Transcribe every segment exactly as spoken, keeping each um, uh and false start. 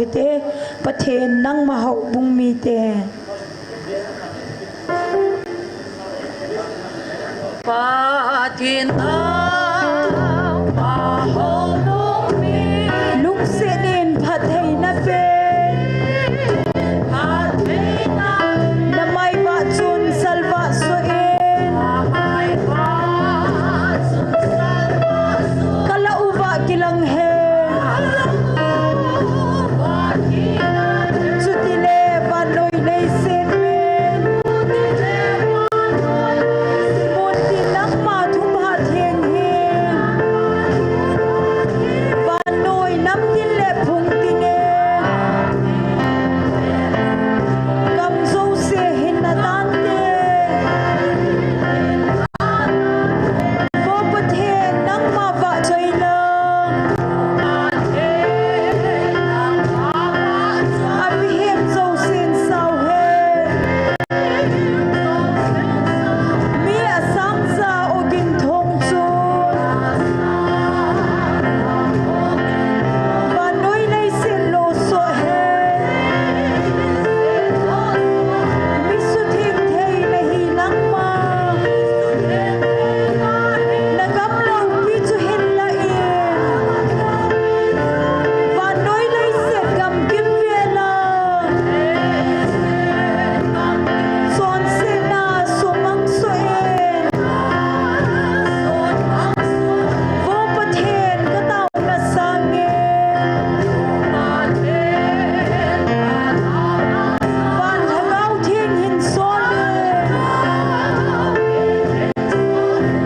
te, Pathen nangma houbung mite. Pathen nangma houbung mi. Lungset in phattheina pe. Phattheina. Namai vah chun salvah soh in. Namai vah chun salvah soh. Ka la u vah kilang hen. Chutile vannoi leiset min. Muntin nangma thupha theng hin. Vannoi namtin le phungtin in. Gam jouse hinna tante. Vo Pathen, nangma vahchoi lang. A mihem jousen sao hen. Mi asangja ogin thong chun. Vannoi leiset lo soh hen. Mi sutheng thei nahi nangma. Na gam loupi chu hin la in. Vannoi leiset gam kimvel a. Chonsetna sumang soh in. Vo Pathen ka tao na sangin. Van Lhagao Theng hin sol in.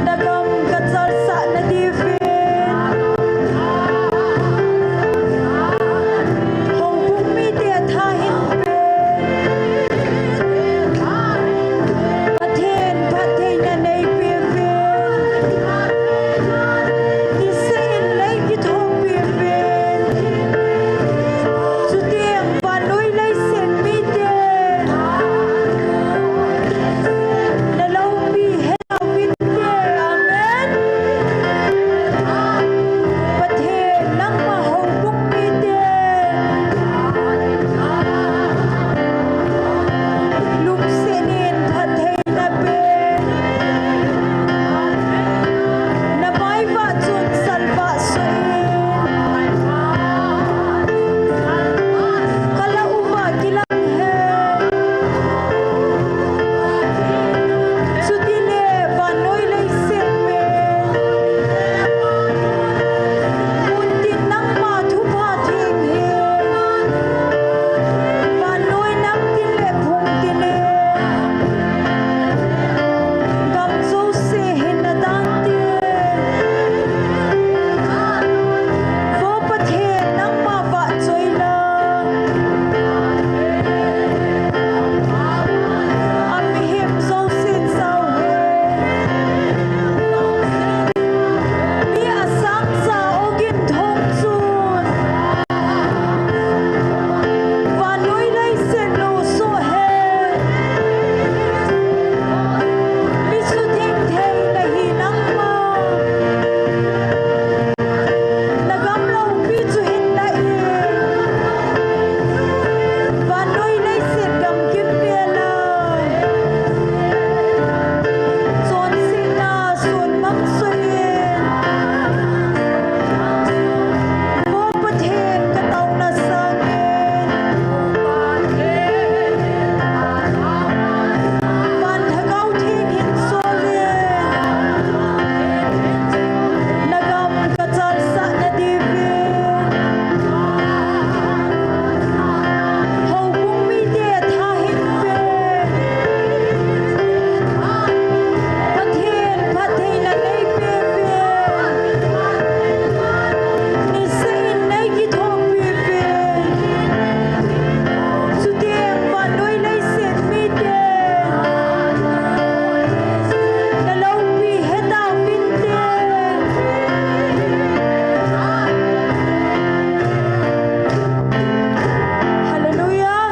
Na gam ka chalsah na diuvin. Houbung mite tha hin pe. Pathen phattheina nei pe ve. Niseh in nei kithopi ve. Chuteng vannoi leiset mite. Na loupi hen. Amen. Pathen nangma houbung mite. Lungset in phattheina pe. Na mai vah chun salvah soh in. Ka la u vah kilang hen. Chutile vannoi leiset min. Muntin nangma thupha theng hin. Vannoi namtin le phungtin in. Gam jouse hinna tante. Vo Pathen nangma vahchoi lang. A mihem jousen sao hen. Mi asangja ogin thong chun. Vannoi leiset lo soh hen. Mi sutheng thei nahi nangma. Na gam loupi chu hin la in. Vannoi leiset gam kimvel a. Chonsetna sumang soh in. Vo Pathen ka tao na sangin. Van Lhagao Theng hin sol in. Na gam ka chalsah na diuvin. Houbung mite tha hin pe. Pathen phattheina nei pe ve. Niseh in nei kithopi ve. Chuteng vannoi leiset mite. Na loupi heta vinte. Hallelujah.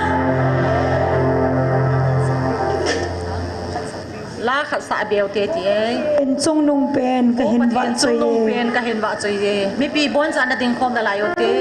La khat sah beu te ti e. Pathen chungnung pen ka hin vahchoi e. Pathen chungnung pen ka hin vahchoi e. Mipi boncha na ding khom nalai u te.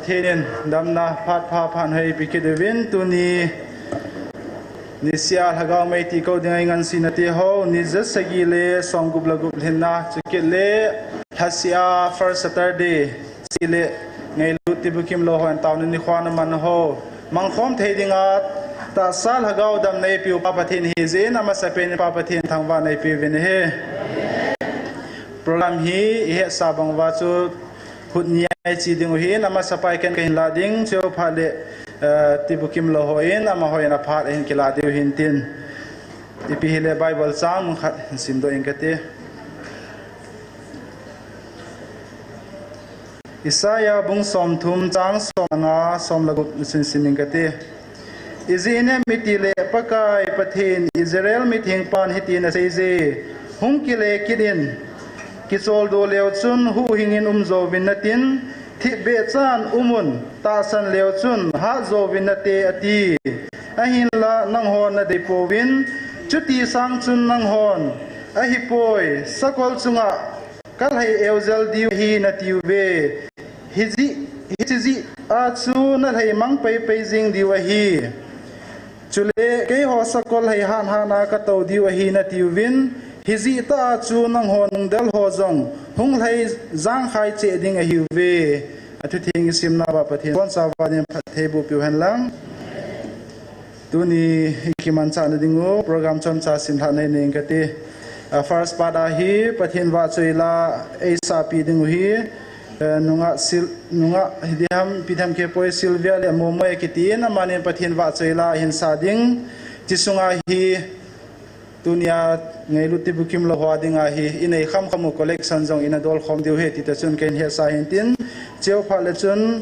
Pathen in damna phat pha phat hoi eipeh kit uvin, tuni nisea lhagao mei ti kou dinga ingansena teho, ni ja sagi le som gup le gup lhinna, chukit le lhasea first Saturday, chule ngailut tibukim lou hon taona nikho na man ho mangkhom thei dinga tahsa lhagao damna eipeu Pa Pathen hijeh in amasapen in Pa Pathen thangvahna eipeh uvin ahi. Program hi ihetsa bang uva chu khut ni a iche diu ahin, amasapen in ken kahin la ding, chuphat le, eh, tibukim lou hon, amaho in aphat ahin kila diu ahin tin. Ipi hile Bible chang khat hin simdoh inge kati. Isaiah bung som thum chang som le nga, som le gup nasin sim inge kati. Ijeh inem itile Pakai Pathen Israel mithengpan hitin aseiye, hung kile kit in, kicholdo leu chun huhhing in um jouvin natin, thipbeh chan um un, tahsan leu chun hat jouvin nate ati. Ahinla nanghon nadei pouvin, chuti sang chun nanghon, ahipoi, sakol chunga kalhai eujel diu ahi natiuve. Hijeh, hiche jeh a chu nalhai mang pai pai jing diu ahi. Chule keiho sakol hai han han a katou diu ahi natiuvin, hijeh tah a chu nangho nungdel ho jong hung lhai jangkhai cheh ding ahiuve. Athutheng isimna uva Pathen in abonchauva phattheiboh peh u hen lang. Tuni ikimanchah na diu program chomcha simlhah nei nei inge kati. A first part a hi Pathen vahchoi la eisahpeh diu ahi. Eh, nungah Sil-, nungah hidiham, pidiham kipoi Sylvia le Momoi akitin, amanin Pathen vahchoi la ahin sa ding. Chuche sunga hi tunia ngailut tibukim lou ho dinga hi inei kham kham u collection jong ina dol khom diu ahi ti ta chun kahin hetsah ahin tin. Chuphat le chun,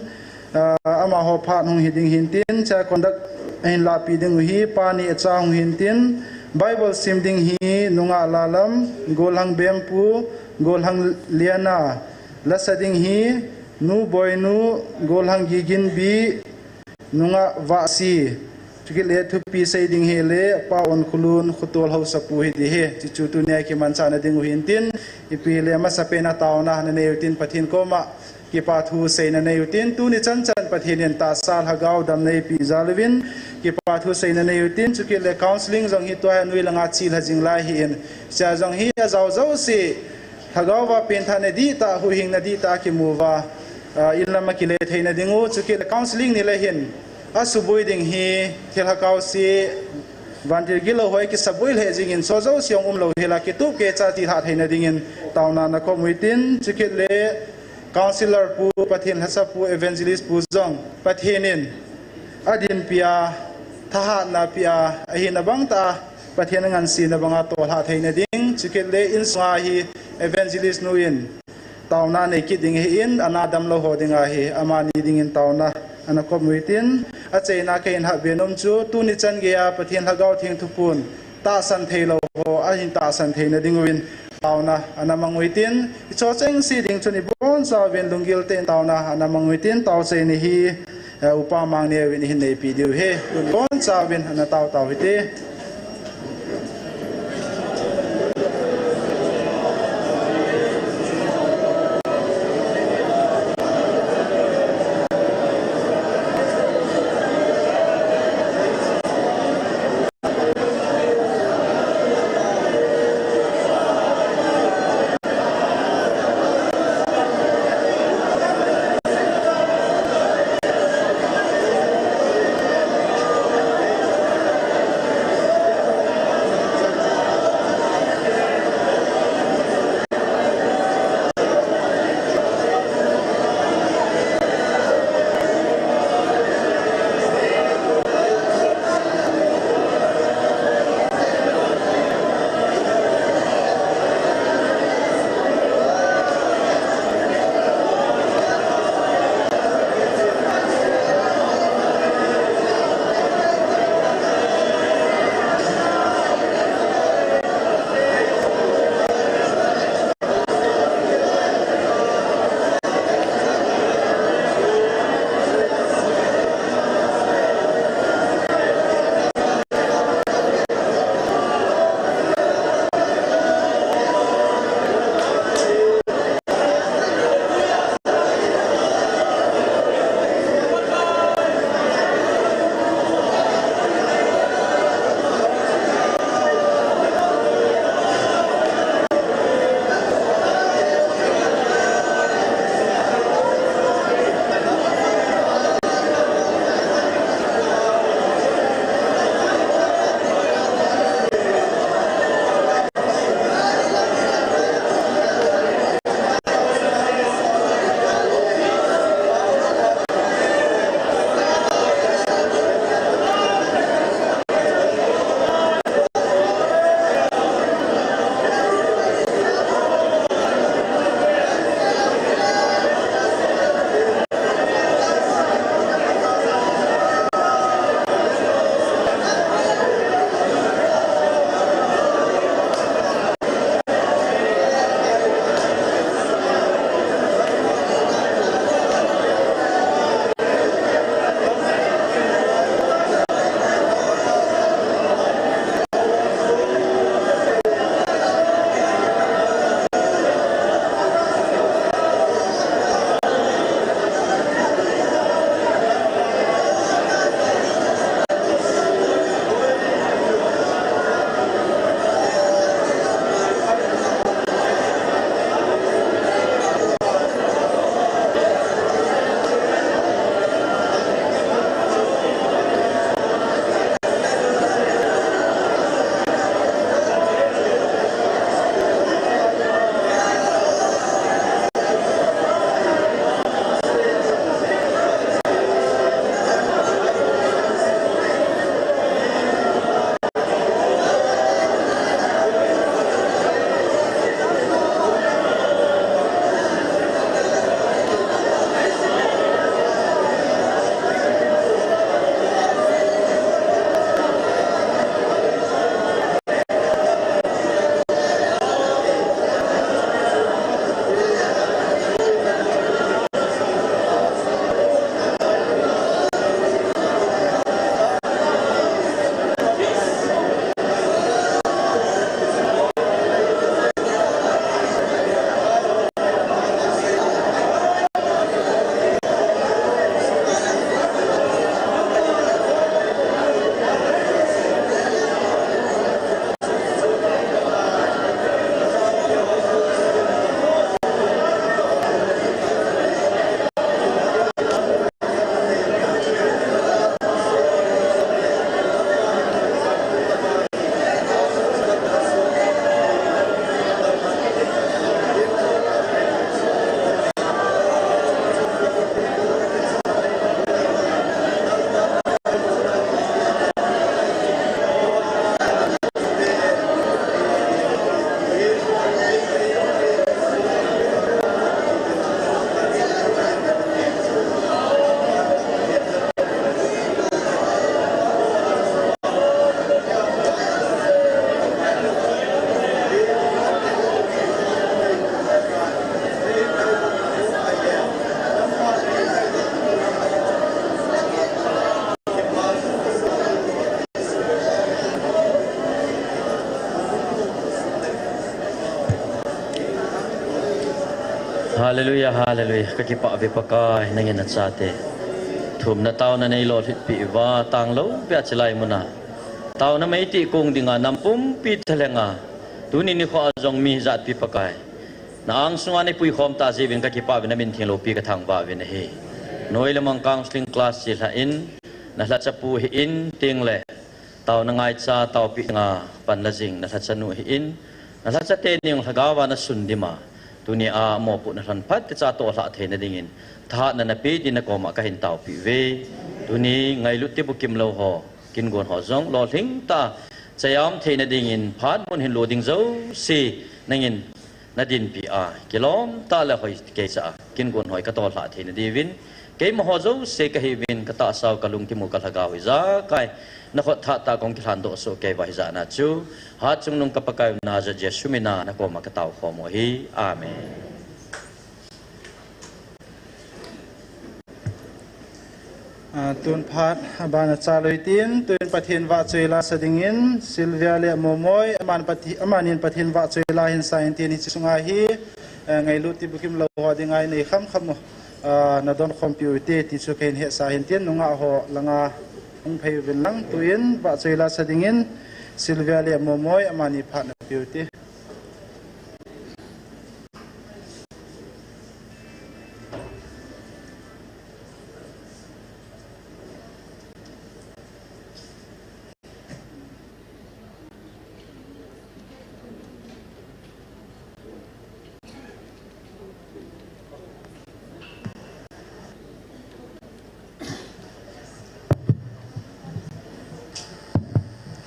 ah, amaho phat hung hi ding ahin tin, cha conduct ahin lahpeh diu ahi, pa ni acha hung ahin tin, Bible sim ding hi nungah Lalam, golhang Bempu, golhang Liana, lasa ding hi nu Boinu, golhang Giginbi, nungah Vahsi, chukit le thupi sei ding hile pa Onkhulun, khutol hausapu hiti hi, chuchu tunia kimanchah na diu ahin tin, ipi le amasapen a taona nanei utin Pathen koma kipa thu seina nei utin, tuni chanchan Pathen in tahsa lhagao damna eipeh jal uvin, kipa thu seina nei utin, chukit le counseling jong hi tua hi anoi langa chelha jing lai ahin, chea jong hi ajao jouse, lhagao va pengthahna dihtah, huhhingna dihtah akimu uva, ah, in lam akile theina diu, chukit le counseling ni le hin, asuboi ding hi, thil lhagao se, vantil gilou ho kisaboi lheh jingin, soh jouse jong umlou hela kitup keicha chelha theina dingin, taona nakop utin, chukit le, Councillor pu, Pathen lhacha pu, Evangelist pu jong, Pathen in adinpi a, thahatna pia, ahina bang tah a, Pathen angansena banga tollhah theina ding, chukit le insunga hi Evangelist nu in taona nei kit ding ahin, ana damlou ho dinga hi, amani dingin taona ana kop utin, achaina kahin hatbe nom chu, tuni chan geiya Pathen Lhagao Theng thuphon, tahsan theilou ho, ahin tahsan theina diuvin, taona ana mang utin, icho chengse ding chun ibonchauvin lunggil tah in taona ana mang utin, taochaina hi, eh, Upa Mangneo in ahin neipi diu ahi, tun ibonchauvin ana tao tao hite. Hallelujah, hallelujah. Ka kipah ve Pakai, nangin nachate thumna taona nei lolhinpi uva, tanglou pia chilai muna taona meiti kong dinga nam pumpi thalhenga tuni nikho a jong mi jatpi Pakai, na angsunga nei puikhom ta jiuvin ka kipah ve, na min thengloupi ka thangvah ve nahi. Noi le mang counseling class chilhah in, na lhachapu hi in ting le taona ngaicha taopi nga panla jing na lhachanu hi in, na lhachate ning lhagao va na sundima, tuni a mopohna lhon phat techa tohlhah theina dingin thahatna nape ti na koma kahin taopi uve. Tuni ngailut tibukim lou ho, kingon ho jong lolhing tah a chayam theina dingin phat mun hin lo ding jouse nangin na dinpi a, kilom tah le hoi keicha a kingon hoi ka tohlhah theina diuvin, keima ho jouse kahiuvin, ka tahsa u, ka lungthim u, ka lhagao u ijakai na khut thahat tah a kong kilhan doh soh kei uva hijeh a chu, hatchungnung ka Pakai u Nazareth Jesu mina na koma ka taokhom u ahi. Amen. Ah, tun phat abana chal u hitin, tun Pathen vahchoi la sa dingin Sylvia le Momoi, aman Pathe-, amanin Pathen vahchoi la hin sa in tin, hiche sunga hi, eh, ngailut tibukim lou ho dinga inei khamkham u, ah, na donkhompi u hite ti chu kahin hetsah in tin, nungah ho langa hung phei uvin lang, tun vahchoi la sa dingin Sylvia le Momoi, amani phat na pe u hite.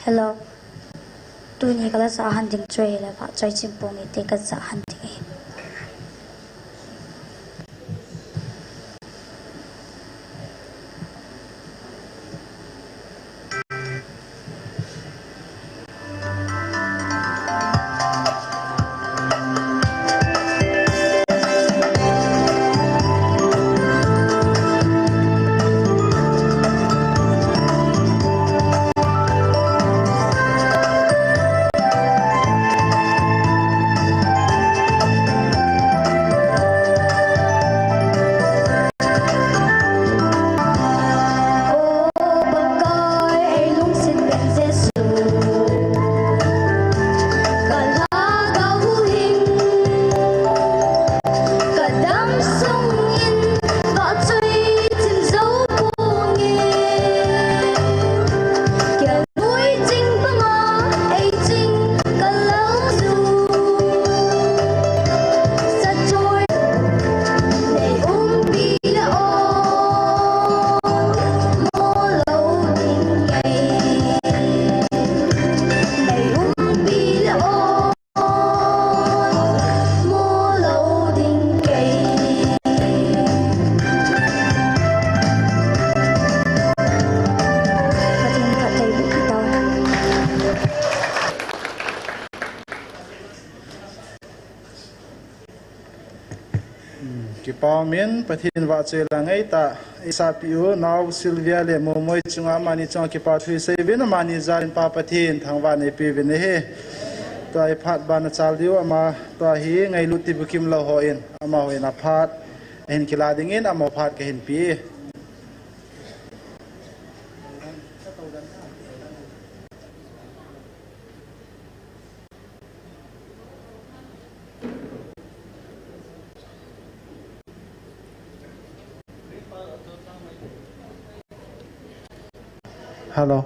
Hello. Tuni ka lasa ahan ding chu ahile, vahchoi chimpong ite ka ja ahan ding ahi. Kipa umin, Pathen vahchoi la ngai tah, eisahpi u, nao Sylvia le Momoi chunga amani chunga kipa thu isei uvin, amani jal in Pa Pathen thangvahna eipe uvin ahi. Tua hi phat bana chal diu, ama tua hi ngailut tibukim lou hon, amahon aphat ahin kila dingin, amaho phat kahin pe. Hello.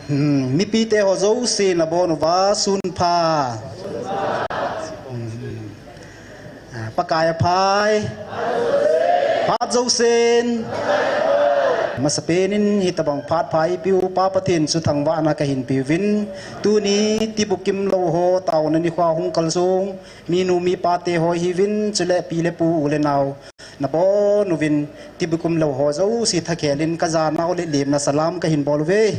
Hmm, mipite ho jouse nabon uva sunpha. Hmm. Ah, Pakai aphai. Phat jousen. Masapen in hitabang phat pha eipeu Pa Pathen chu thangvahna kahin peuvin. Tuni tibukim lou ho taona nikho hung kalsong minu mipa te ho ihiuvin, chule pi le pu, u le nao nabon uvin, tibukim lou ho jouse thakhel in kajanau le lemna salam kahin bol uve.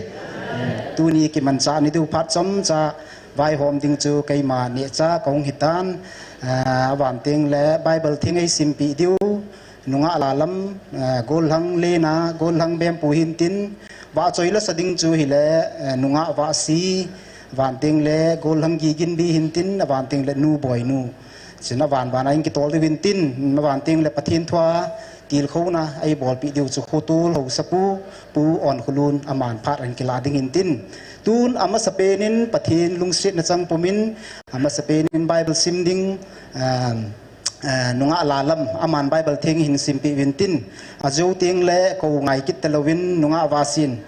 Tuni kimanchah ni diu phat chomcha vaihom ding chu keima neocha kahung hitan, ah, avan tengle Bible theng eisimpeh diu, nungah lalam, ah, gollhang lena, gollhang bempu hintin, vahchoi la sa ding chu hile, ah, nungah vahsi, Avanting le Golhang Gigin Bi hintin, avanting le Nu Boinu. Chun avan vana in kitol diu hintin, avanting le Pathen thua tilkhouna eibolpeh diu chu Khotol Haosapu, Pu Onkhulun aman phat ahin kila ding hintin. Tun amasapen in Pathen lungsetna chang pumin, amasapen in Bible sim ding, um, eh, nungah Lalam, aman Bible theng ihin simpeh uvin tin, ajou teng le kou ngai kit talouvin nungah Vasin,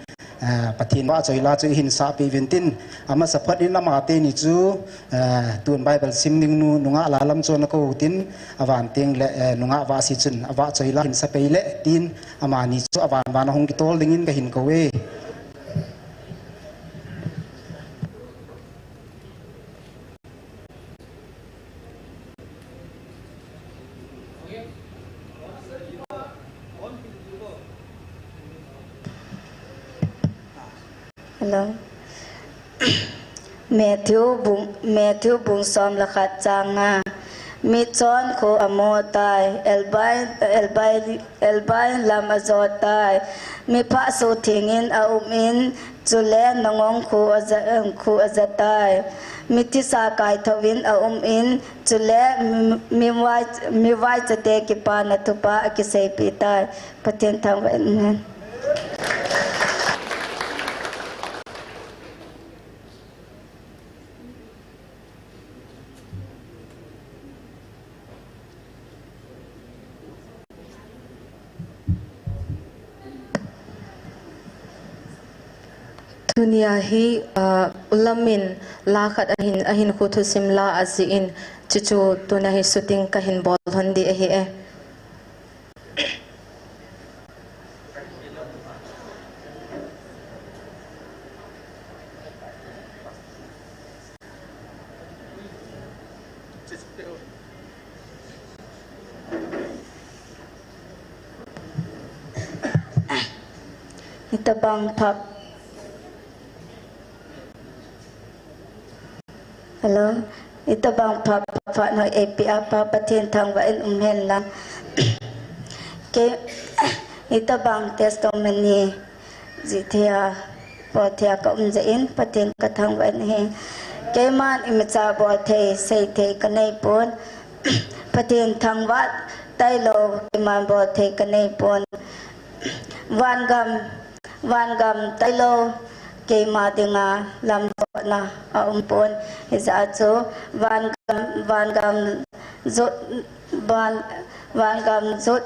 eh, Pathen vahchoi la chu ihin sahpeh uvin tin, amasa phat in ama teni chu, eh, tun Bible sim ding nu nungah Lalam chu ana kou tin, avan teng le, eh, nungah Vasi chun avahchoi la hin sapeh le tin, amani chu avan vana hung kitol dingin kahin kou e. Hello. Matthew bung, Matthew bung som le khat chang nga. Mitchon kho amu tai, elbai, elbai, elbai lam ajo tai. Mipha suhthengin aumin, chule nangong kho aja, kho aja tai. Mithisa kaithouvin aumin, chule mi, mivai, mivaichate kipana thupha akiseipeh tai. Pathen thangvah in. Tunia hi, ah, Ulamin la khat ahin, ahin kho thusim la ajih in, chuchu tuna hi shooting kahin bol lhon ding ahi e. Itabang pha. Hello. Itabang pha, pha, pha, no, A P A pha, Pathen thangvah in um hen lang. Kei, itabang testimony jih thei a, bol thei a ka um jeh in, Pathen ka thangvah in ahi. Keiman imacha bol thei, sei thei ka nei pon. Pathen thangvah tailou, keiman bol thei ka nei pon. Vangam, vangam tailou, keima dinga lamjotna aum pon. Hijeh a chu vangam, vangam jot, van, vangam jot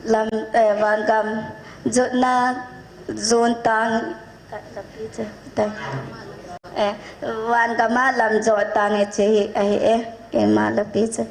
lam, eh, vangam jotna jon tang, eh, vangam a lamjot tang e chu hi, ahi e, keima lapi chu.